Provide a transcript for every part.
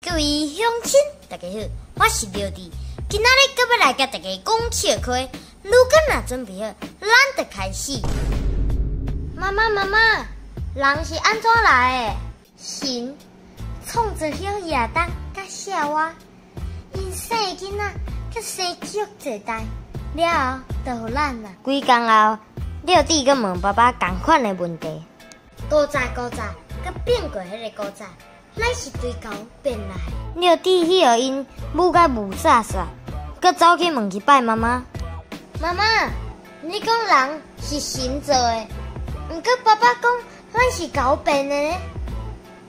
各位鄉親，大家好，我是劉弟，今仔日閣欲來共大家講笑話，如果若準備好，咱就開始。媽媽媽媽，人是按怎來的？神創造了亞當佮夏娃，𪜶生囡仔，閣生足濟代，了後就予咱啦。幾工後，廖弟閣問爸爸仝款的問題。古早古早，閣變過彼个古早，咱是對猴變來。廖弟去予𪜶舞甲霧煞煞，閣走去問一擺媽媽。媽媽，你講人是神造的，毋過爸爸講咱是猴變的呢？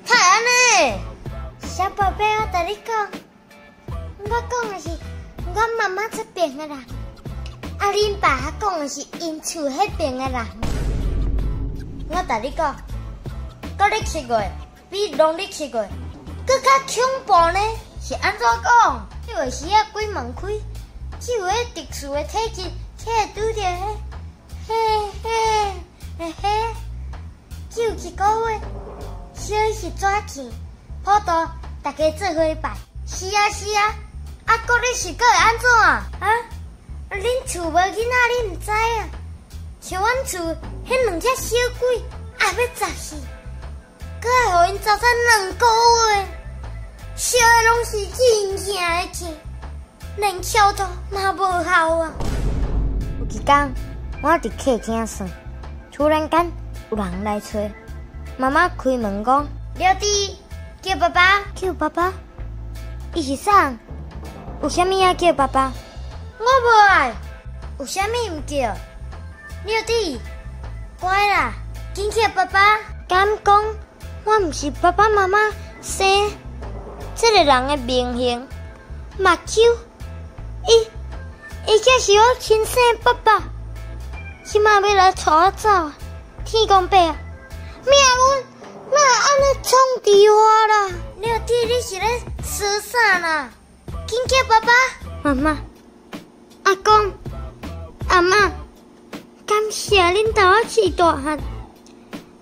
哪會按呢？小寶貝，我共你講，我講的是阮媽媽這邊的人，啊，恁爸講的是𪜶厝彼邊的人。我共你講，國曆七月比農曆七月閣較恐怖呢，是按怎講？有時仔鬼門開，只有彼特殊的體質才會拄著彼，彼、彼、彼，只有一個月，燒彼紙錢，普渡大家做伙拜。是啊是啊，啊國曆是閣會按怎啊？啊？恁厝無囡仔，你毋知啊？像阮厝彼兩隻小鬼，也欲10歲，閣愛予𪜶走做2個月，燒的攏是真正的錢，連超度嘛無效啊！有一工，我佇客廳耍，突然間有人來揣，媽媽開門講：廖弟，叫爸爸，叫爸爸。伊是啥？有啥物愛叫爸爸？我無愛，有啥物毋叫？廖弟，乖啦，緊叫爸爸。敢講我毋是爸爸媽媽生？這个人的面型、目睭，伊伊才是我親生爸爸。這馬欲來帶我走啊！天公伯啊，命運哪會按呢創治我啦？廖弟，你是咧說啥啦？緊叫爸爸、媽媽、阿公、阿嬤，感謝恁帶我飼大漢。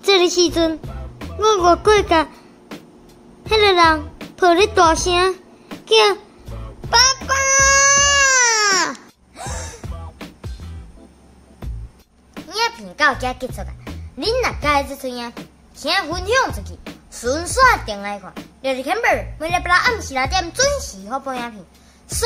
這个時陣，我越過共彼个人抱咧大聲叫爸爸。影片到這結束啊！恁若佮意這齣影片，請分享出去，順紲轉來看。廖弟 Camber 每禮拜六暗時6點準時發布影片。煞。